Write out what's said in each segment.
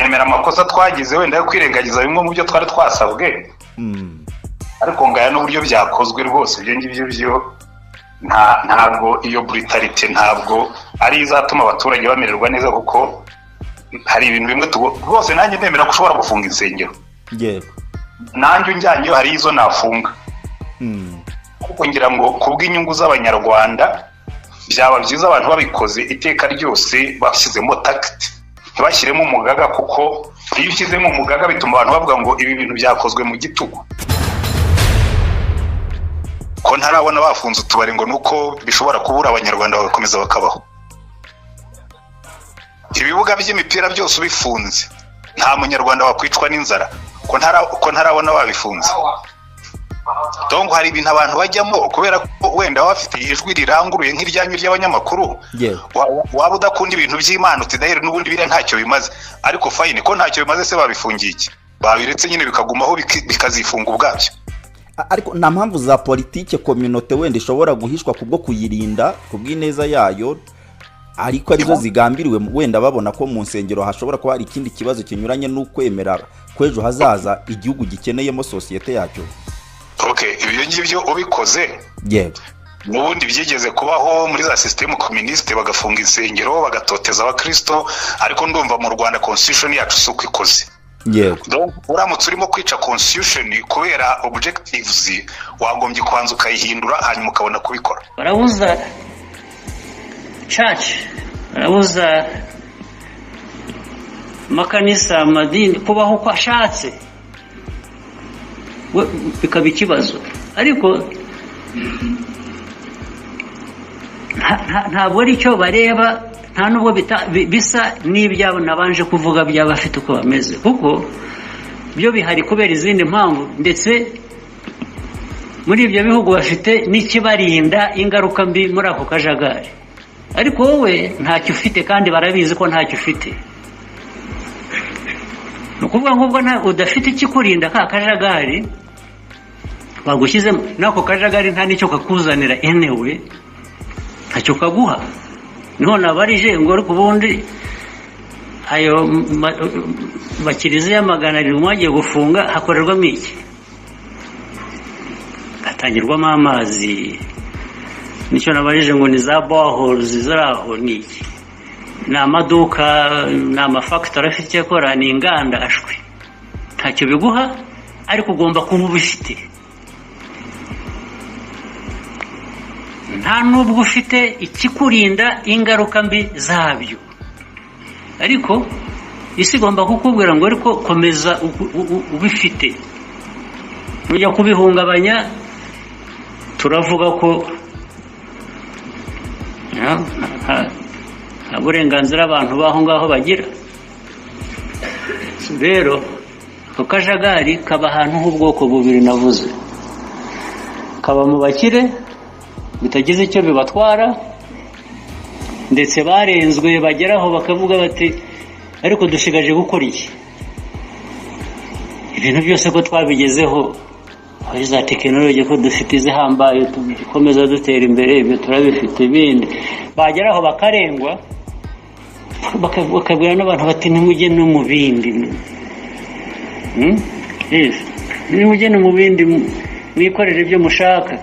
Nemera amakosa twagize wenda yo kwirengagiza bimwe mu byo twari twasabwe, ariko ngaya n'uburyo byakozwe rwose, ibyo ngibyo byo ntabwo iyo brutalité ntabwo ari izatuma abaturage bamererwa neza, kuko hari ibintu bimwe rwose nanjye nemera ko ushobora gufunga insengero. Nanjye unjyanyeyo hari izo nafunga, kuko ngira ngo kubw'inyungu z'Abanyarwanda byaba byiza abantu babikoze iteka ryose bashyizemo tact, ntibashyiremo umugaga, kuko iyo ushyizemo umugaga bituma abantu bavuga ngo ibi bintu byakozwe mu gitugu. Ko ntarabona bafunze utubari ngo nuko bishobora kubura Abanyarwanda bagakomeza bakabaho. Ibibuga by'imipira byose ubifunze nta Munyarwanda wakwicwa n'inzara, ko ntarabona babifunze. Donc hari ibintu abantu bajyamo kubera ko wenda baba bafite ijwi riranguruye nk'iryanyu ry'abanyamakuru, waba udakunda ibintu by'Imana uti daheri n'ubundi biriya ntacyo bimaze, ariko fine, ko ntacyo bimaze se babifungiye iki? Babiretse nyine bikagumaho, bikazifunga ubwabyo. Ariko nta mpamvu za politike communauté wenda ishobora guhishwa kubwo kuyirinda kubw'ineza yayo, ariko arizo zigambiriwe, wenda babona ko mu nsengero hashobora kuba hari ikindi kibazo kinyuranye n'ukwemera kw'ejo hazaza igihugu gikeneyemo sosiyete yacyo. Okay, ibyo ngibyo ubikoze, n'ubundi byigeze kubaho muri za système communiste, bagafunga insengero, bagatoteza abakristo, ariko ndumva mu Rwanda constitution yacu si uko ikoze. Donc uramutse urimo kwica constitution kubera objectives, wagombye kubanza ukayihindura, hanyuma ukabona kubikora. Barabuza church, barabuza amakanisa, amadini kubaho uko ashatse, bikaba ikibazo. Ariko ntabwo ari cyo bareba, nta nubwo bisa n'ibyabo nabanje kuvuga by'abafite uko bameze, kuko byo bihari kubera izindi mpamvu, ndetse muri ibyo bihugu bafite n'ikibarinda ingaruka mbi muri ako kajagari. Ariko wowe ntacyo ufite, kandi barabizi ko ntacyo ufite. Ni ukuvuga ngo ubwo udafite ikikurinda ka kajagari bagushyizemo, n'ako kajagari nta n'icyo kakuzanira anyway, ntacyo kaguha. Niho nabarije ngo ariko ubundi ayo makiliziya 700 mwagiye gufunga hakorerwamo iki? Hatangirwamo amazi? Nicyo nabarije ngo ni za boreholes ziri aho, ni iki? Ni amaduka, ni amafactory afite icyo akora, ni inganda? Ashwi, ntacyo biguha, ariko ugomba kuba ubifite. Nta nubwo ufite ikikurinda ingaruka mbi zabyo, ariko isi igomba kukubwira ngo ariko komeza ubifite, nujya kubihungabanya turavuga ko nta burenganzira abantu b'aho ngaho bagira. Rero ako kajagari kaba ahantu h'ubwoko bubiri navuze, kaba mu bakire bitagize icyo bibatwara, ndetse barenzwe bageraho bakavuga bati ariko dushigaje gukora iki? Ibintu byose ko twabigezeho, hari za tekinoloji ko dufite izihambaye, dukomeza dutera imbere, ibyo turabifite, ibindi bageraho bakarengwa, bakabwira n'abantu bati ntimujye no mu bindi, nimujye no mu bindi, mwikorere ibyo mushaka.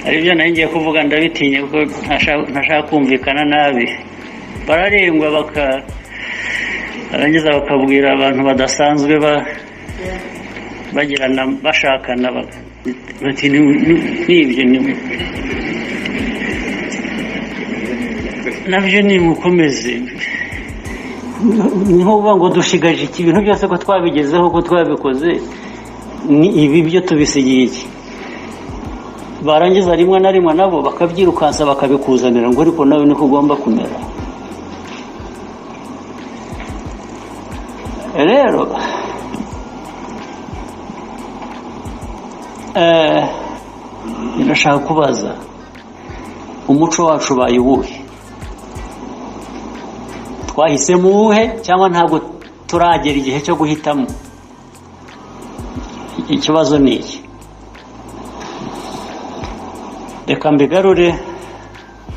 Hari ibyo nari ngiye kuvuga ndabitinye kuko ntashaka kumvikana nabi. Bararengwa barangiza bakabwira abantu badasanzwe bagirana bashakana bati n'ibyo nabyo nimukomeze. Niho uvuga ngo dushigaje iki? Ibintu byose ko twabigezeho, ko twabikoze, ni ibi byo tubisigiye iki? Barangiza rimwe na rimwe nabo bakabyirukansa bakabikuzanira ngo ariko nawe niko ugomba kumera. Rero ndashaka kubaza, umuco wacu ubaye uwuhe? Twahisemo uwuhe cyangwa ntabwo turagera igihe cyo guhitamo? Ikibazo ni iki. Reka mbigarure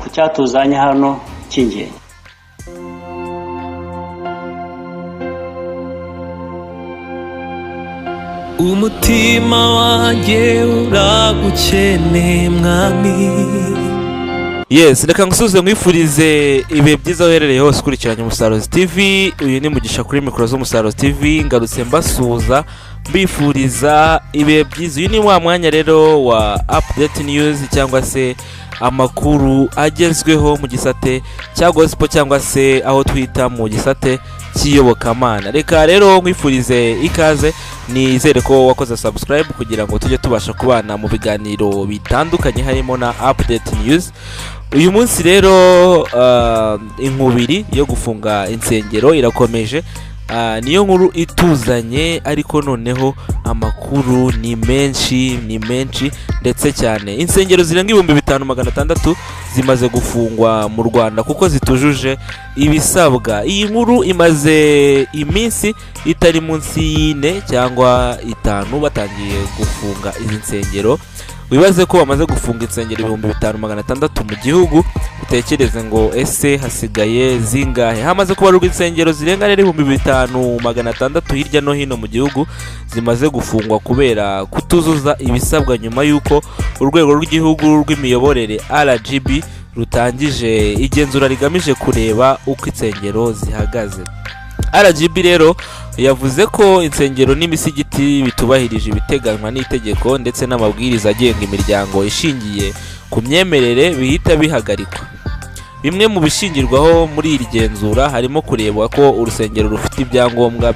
ku cyatuzanye hano cy'ingenzi. Umutima wanjye uragukeneye mwami. Yes, reka ngusuze nkwifurize ibihe byiza uherereye hose ukurikiranye Umusaruzi TV. Uyu ni Mugisha kuri mikoro z'Umusaruzi TV, ngarutse mbasuhuza mbifuriza ibihe byiza. Uyu ni wa mwanya rero wa update news cyangwa se amakuru agezweho mu gisate cya gospel cyangwa se aho twita mu gisate cy'iyobokamana. Reka rero nkwifurize ikaze, nizere ko wakoze subscribe kugira ngo tujye tubasha kubana mu biganiro bitandukanye harimo na update news. Uyu munsi rero inkubiri yo gufunga insengero irakomeje. Niyo nkuru ituzanye, ariko noneho amakuru ni menshi, ni menshi ndetse cyane. Insengero zirenga 5600 zimaze gufungwa mu Rwanda kuko zitujuje ibisabwa. Iyi nkuru imaze iminsi itari munsi y'ine cyangwa 5 batangiye gufunga izi nsengero. Wibaze ko bamaze gufunga insengero 5600 mu gihugu, utekereze ngo ese hasigaye zingahe? Hamaze kubarurwa insengero zirenga rero 5600 hirya no hino mu gihugu zimaze gufungwa kubera kutuzuza ibisabwa, nyuma y'uko urwego rw'igihugu rw'imiyoborere RGB rutangije igenzura rigamije kureba uko insengero zihagaze. RGB rero yavuze ko insengero n'imisigiti bitubahirije ibiteganywa n'itegeko ndetse n'amabwiriza agenga imiryango ishingiye ku myemerere bihita bihagarikwa. Bimwe mu bishingirwaho muri iri genzura harimo kureba ko urusengero rufite ibyangombwa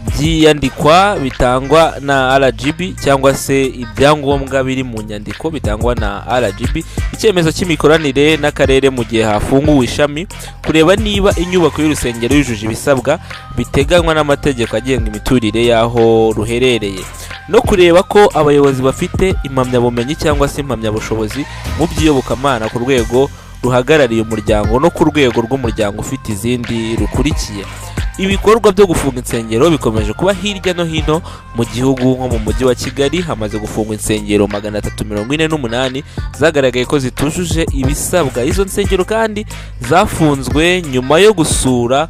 by'iyandikwa bitangwa na RGB cyangwa se ibyangombwa biri mu nyandiko bitangwa na RGB, icyemezo cy'imikoranire n'akarere mu gihe hafunguwe ishami, kureba niba inyubako y'urusengero yujuje ibisabwa biteganywa n'amategeko agenga imiturire y'aho ruherereye, no kureba ko abayobozi bafite impamyabumenyi cyangwa se impamyabushobozi mu by'iyobokamana ku rwego ruhagarariye umuryango no ku rwego rw'umuryango ufite izindi rukurikiye. Ibikorwa byo gufunga insengero bikomeje kuba hirya no hino mu gihugu. Nko mu mujyi wa Kigali hamaze gufungwa insengero 348 zagaragaye ko zitujuje ibisabwa. Izo nsengero kandi zafunzwe nyuma yo gusura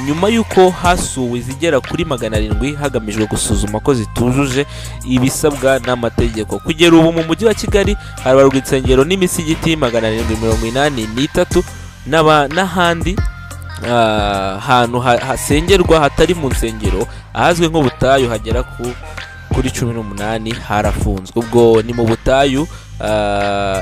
nyuma y'uko hasuwe izigera kuri 700 hagamijwe gusuzuma ko zitujuje ibisabwa n'amategeko. Kugera ubu mu mujyi wa Kigali harabarurwa insengero n'imisigiti 783 n'ahandi hantu hasengerwa hatari mu nsengero ahazwi nk'ubutayu hagera kuri 18 harafunzwe. Ubwo ni mu butayu,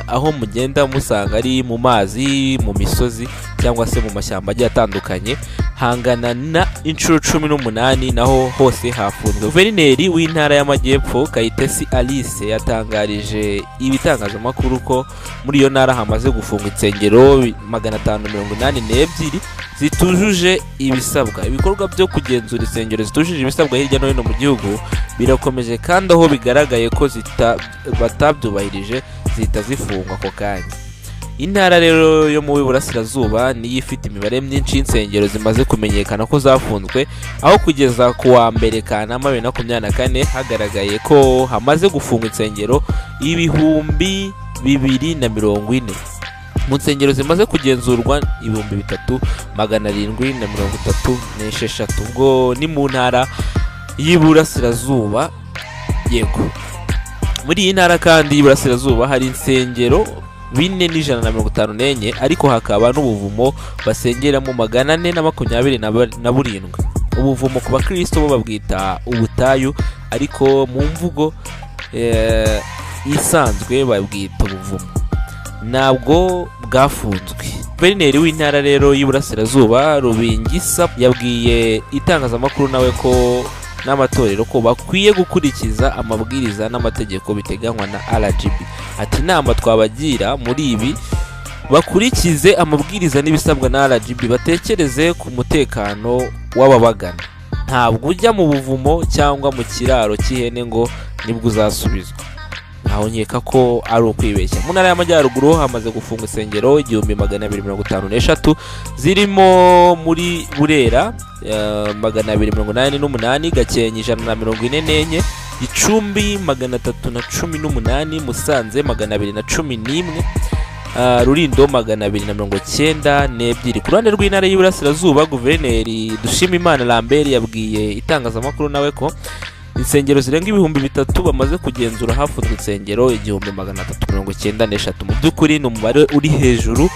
aho mugenda musanga ari mu mazi, mu misozi cyangwa se mu mashyamba agiye atandukanye, hangana na inshuro 18 naho hose hafunzwe. Guverineri w'intara y'Amajyepfo Kayitesi Alice yatangarije ibitangazamakuru ko muri iyo ntara hamaze gufunga insengero 582 zitujuje ibisabwa. Ibikorwa byo kugenzura insengero zitujuje ibisabwa hirya no hino mu gihugu birakomeje, kandi aho bigaragaye ko batabyubahirije zihita zifungwa ako kanya. Intara rero yo mu Burasirazuba niyo ifite imibare myinshi y'insengero zimaze kumenyekana ko zafunzwe, aho kugeza ku wa mbere Kanama 2024 hagaragaye ko hamaze gufungwa insengero 2040. Mu nsengero zimaze kugenzurwa 3736. Ubwo ni mu ntara y'Iburasirazuba. Yego, muri iyi ntara kandi y'Iburasirazuba hari insengero 454, ariko hakaba n'ubuvumo basengeramo 427. Ubuvumo ku bakristo bo babwita ubutayu, ariko mu mvugo isanzwe babwita ubuvumo, ntabwo bwafunzwe. Guverineri w'intara rero y'Iburasirazuba Rubingisa yabwiye itangazamakuru nawe ko n'amatorero ko bakwiye gukurikiza amabwiriza n'amategeko biteganywa na RGB. Ati inama twabagira muri ibi, bakurikize amabwiriza n'ibisabwa na RGB, batekereze ku mutekano w'ababagana. Ntabwo ujya mu buvumo cyangwa mu kiraro cy'ihene ngo nibwo uzasubizwa. Ntaho nkeka ko ari ukwibeshya. Mu ntara y'Amajyaruguru hamaze gufunga insengero 1253 zirimo muri Burera 288, Gakenke 144, Gicumbi 318, Musanze 211, Rulindo 292. Ku ruhande rw'intara y'Iburasirazuba, Guverineri Dushimimana Lambert yabwiye itangazamakuru nawe ko insengero zirenga 3000 bamaze kugenzura, hafunzwe insengero 1393. Mu by'ukuri ni umubare uri hejuru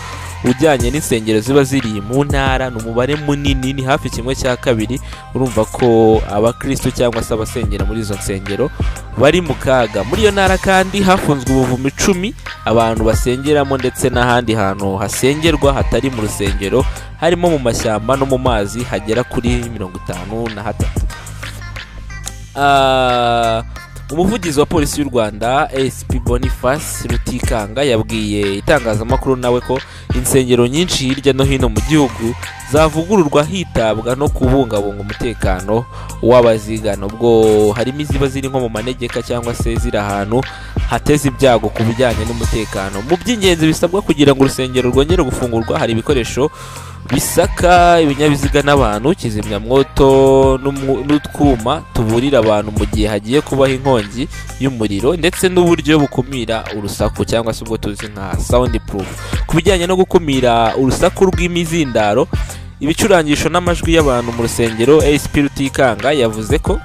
ujyanye n'insengero ziba ziri mu ntara, ni umubare munini, ni hafi 1/2. Urumva ko abakristo cyangwa se abasengera muri izo nsengero bari mu kaga. Muri iyo ntara kandi hafunzwe ubuvumo 10 abantu basengeramo, ndetse n'ahandi hantu hasengerwa hatari mu rusengero, harimo mu mashyamba no mu mazi hagera kuri 53. Umuvugizi wa polisi y'u Rwanda SP Boniface Rutikanga yabwiye itangazamakuru nawe ko insengero nyinshi hirya no hino mu gihugu zavugururwa hitabwa no kubungabunga umutekano w'abazigana, ubwo harimo iziba ziri nko mu manegeka cyangwa se ziri ahantu hateza ibyago ku bijyanye n'umutekano. Mu by'ingenzi bisabwa kugira ngo urusengero rwongere gufungurwa hari ibikoresho bisaka ibinyabiziga n'abantu, kizimyamwoto n'utwuma tuburira abantu mu gihe hagiye kubaho inkongi y'umuriro, ndetse n'uburyo bukumira urusaku cyangwa se ubwo tuzi nka sound proof. Ku bijyanye no gukumira urusaku rw'imizindaro, ibicurangisho n'amajwi y'abantu mu rusengero, ASP Rutikanga yavuze ko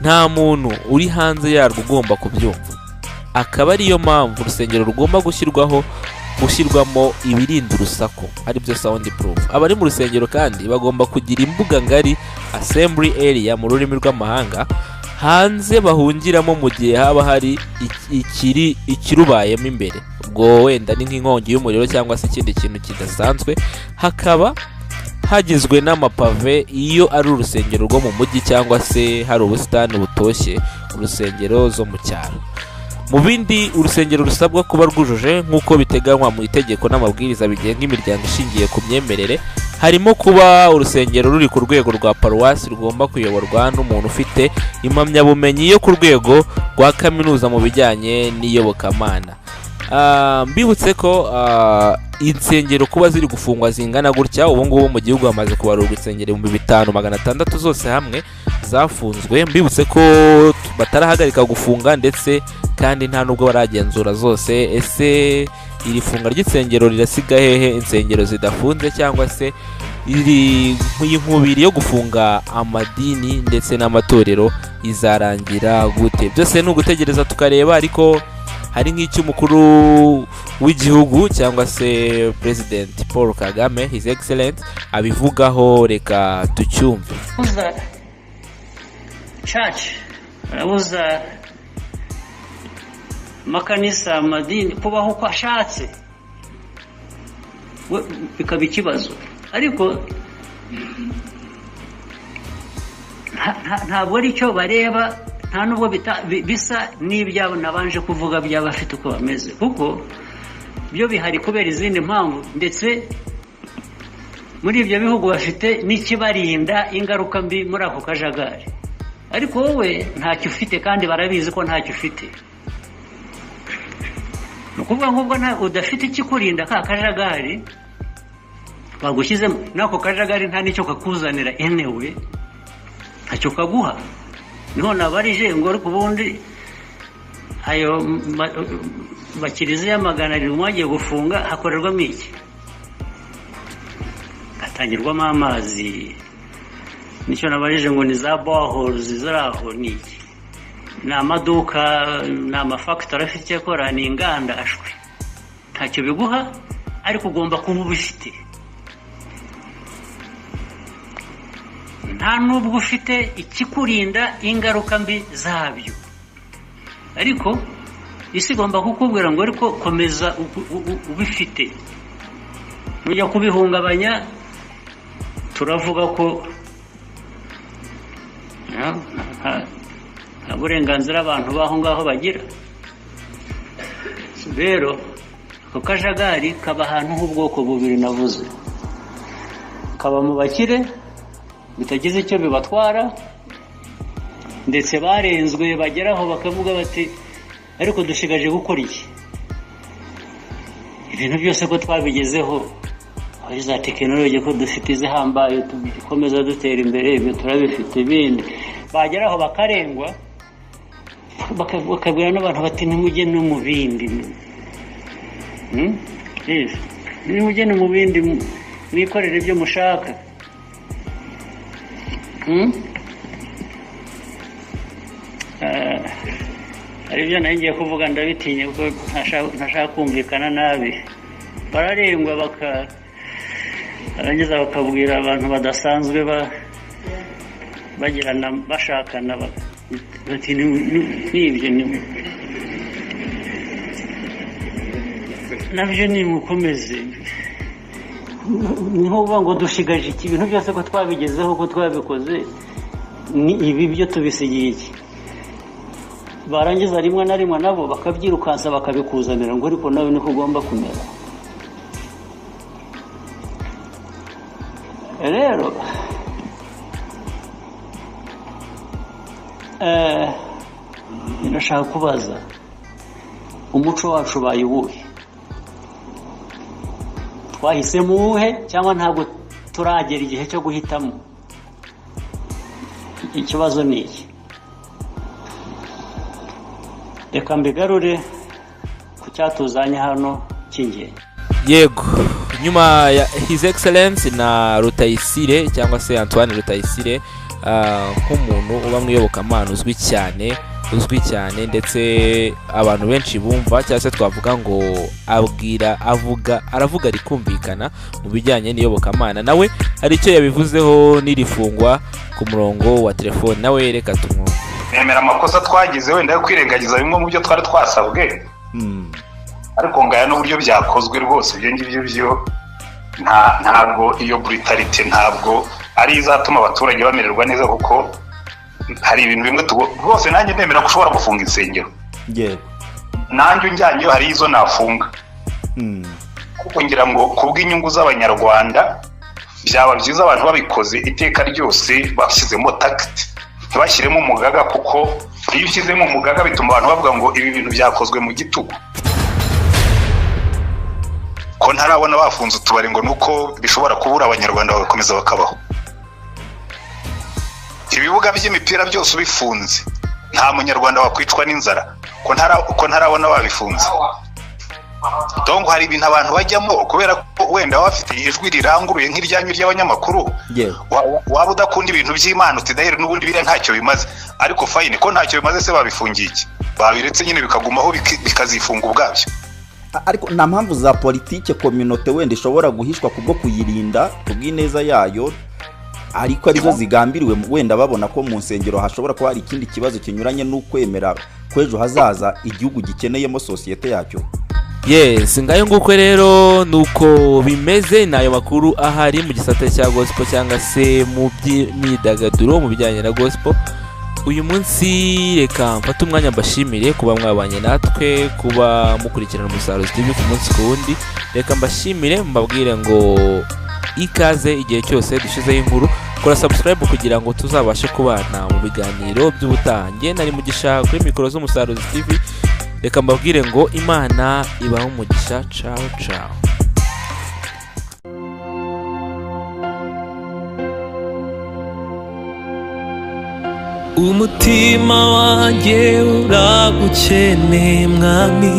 nta muntu uri hanze yarwo ugomba kubyumva, akaba ariyo mpamvu urusengero rugomba gushyirwamo ibirinda urusaku aribyo sound proof. Abari mu rusengero kandi bagomba kugira imbuga ngari, assembly area mu rurimi rw'amahanga, hanze bahungiramo mu gihe haba hari ikirubayemo imbere, ubwo wenda ni nk'inkongi y'umuriro cyangwa se ikindi kintu kidasanzwe. Hakaba hagizwe n'amapave iyo ari urusengero rwo mu mujyi cyangwa se hari ubusitani butoshye urusengero zo mu cyaro. Mu bindi urusengero rusabwa kuba rwujuje nk'uko biteganywa mu itegeko n'amabwiriza bigenga imiryango ishingiye ku myemerere, harimo kuba urusengero ruri ku rwego rwa paruwasi rugomba kuyoborwa n'umuntu ufite impamyabumenyi yo ku rwego rwa kaminuza mu bijyanye n'iyobokamana. Mbibutse ko insengero kuba ziri gufungwa zingana gutya, ubu ngubu mu gihugu hamaze kubarurwa insengero 5600 zose hamwe zafunzwe. Mbibutse ko batarahagarika gufunga, ndetse kandi nta nubwo baragenzura zose. Ese iri funga ry'insengero rirasiga hehe insengero zidafunze, cyangwa se iri inkubiri yo gufunga amadini ndetse n'amatorero izarangira gute? Byose ni ugutegereza tukareba, ariko hari nk'icyo umukuru w'igihugu cyangwa se President Paul Kagame His Excellence abivugaho, reka tucyumve. Church arabuza makanisa, amadini kubaho uko ashatse, bikaba ikibazo. Ariko ntabwo ari cyo bareba, nta nubwo bisa n'ibyabo nabanje kuvuga by'abafite uko bameze, kuko byo bihari kubera izindi mpamvu, ndetse muri ibyo bihugu bafite n'ikibarinda ingaruka mbi muri ako kajagari. Ariko wowe ntacyo ufite, kandi barabizi ko ntacyo ufite. Ni ukuvuga nk'ubwo udafite ikikurinda ka kajagari bagushyizemo, n'ako kajagari nta n'icyo kakuzanira anyway, ntacyo kaguha. Niho nabarije ngo ariko ubundi ayo makiriziya 700 mwagiye gufunga hakorerwamo iki? Hatangirwamo amazi, nicyo nabarije ngo ni za boreholes ziraho ni iki? Ni amaduka, ni amafactory afite icyo akora, ni inganda ashwe. Ntacyo biguha, ariko ugomba kuba ubifite. Nta nubwo ufite ikikurinda ingaruka mbi zabyo, ariko isi igomba kukubwira ngo ariko komeza ubifite, nujya kubihungabanya turavuga ko nta burenganzira abantu baho ngaho bagira. Rero ako kajagari kaba ahantu h'ubwoko bubiri navuze, kaba mu bakire bitagize icyo bibatwara, ndetse barenzwe bageraho bakavuga bati ariko dushigaje gukora iki? Ibintu byose ko twabigezeho, ari za tekinoloji ko dufite izihambaye, dukomeza dutera imbere, ibyo turabifite. Ibindi bageraho bakarengwa, bakabwira n'abantu bati ntimujye no mu bindi. Please. Nimugende mu bindi, mwikorere ibyo mushaka. Hari ibyo nari ngiye kuvuga ndabitinya kuko ntashaka kumvikana nabi. Bararengwa barangiza bakabwira abantu badasanzwe bagirana bashakana bati n'ibyo nabyo nimukomeze. Ni nko kuvuga ngo dushigaje iki, ibintu byose ko twabigezeho, ko twabikoze, ni ibi byo tubisigiye iki. Barangiza rimwe na rimwe nabo bakabyirukansa bakabikuzanira ngo ariko nawe niko ugomba kumera. Rero ndashaka kubaza, umuco wacu ubaye uwuhe? Twahisemo uwuhe cyangwa ntabwo turagera igihe cyo guhitamo? Ikibazo ni iki. Reka mbigarure ku cyatuzanye hano cy'ingenzi. Yego, nyuma ya His Excellence na Rutayisire cyangwa se Antoine Rutayisire, nk'umuntu uba mu iyobokamana uzwi cyane ndetse abantu benshi bumva, cyangwa se twavuga ngo abwira avuga aravuga rikumvikana mu bijyanye n'iyobokamana, nawe hari icyo yabivuzeho n'irifungwa ku murongo wa telefone, nawe reka tumwumve. Nemera amakosa twagize wenda yo kwirengagiza bimwe mu byo twari twasabwe, ariko ngaya n'uburyo byakozwe rwose ibyo ngibyo byo ntabwo iyo brutalite ntabwo ari izatuma abaturage bamererwa neza, kuko hari ibintu bimwe rwose nanjye nemera ko ushobora gufunga insengero. Yego, nanjye unjyanye hari izo nafunga, kuko ngira ngo kubw'inyungu z'abanyarwanda byaba byiza abantu babikoze iteka ryose bashyizemo tact, ntibashyiremo umugaga, kuko iyo ushyizemo umugaga bituma abantu bavuga ngo ibi bintu byakozwe mu gitugu. Ko ntarabona bafunze utubari ngo nuko bishobora kubura abanyarwanda bagakomeza bakabaho. Ibibuga by'imipira byose ubifunze nta munyarwanda wakwicwa n'inzara, ko ntarabona babifunze. Donc hari ibintu abantu bajyamo kubera ko wenda bafite ijwi riranguruye nk'iryanyu ry'abanyamakuru, waba udakunda ibintu by'Imana uti dahera n'ubundi biriya ntacyo bimaze, ariko fine ko ntacyo bimaze se babifungiye iki? Babiretse nyine bikagumaho bikazifunga ubwabyo. Ariko nta mpamvu za politike communauté wenda ishobora guhishwa kubwo kuyirinda kubw'ineza yayo, ariko arizo zigambiriwe wenda babona ko mu nsengero hashobora kuba hari ikindi kibazo kinyuranye n'ukwemera kw'ejo hazaza igihugu gikeneyemo sosiyete yacyo. Yes, ngayo nguko rero nuko bimeze, nayo makuru ahari mu gisata cya gospel cyangwa se mu by'imyidagaduro mu bijyanye na gospel. Uyu munsi reka mfate umwanya mbashimire kuba mwabanye natwe, kuba mukurikirana Umusaruzi TV ku munsi ku wundi. Reka mbashimire mbabwire ngo ikaze igihe cyose dushizeho inkuru, kora subscribe kugira ngo tuzabashe kubana mu biganiro by'ubutaha. Nge nari Mugisha kuri mikoro z'Umusaruzi TV, reka mbabwire ngo Imana ibahe umugisha. Ciao ciao. Umutima wanjye uragukeneye mwami.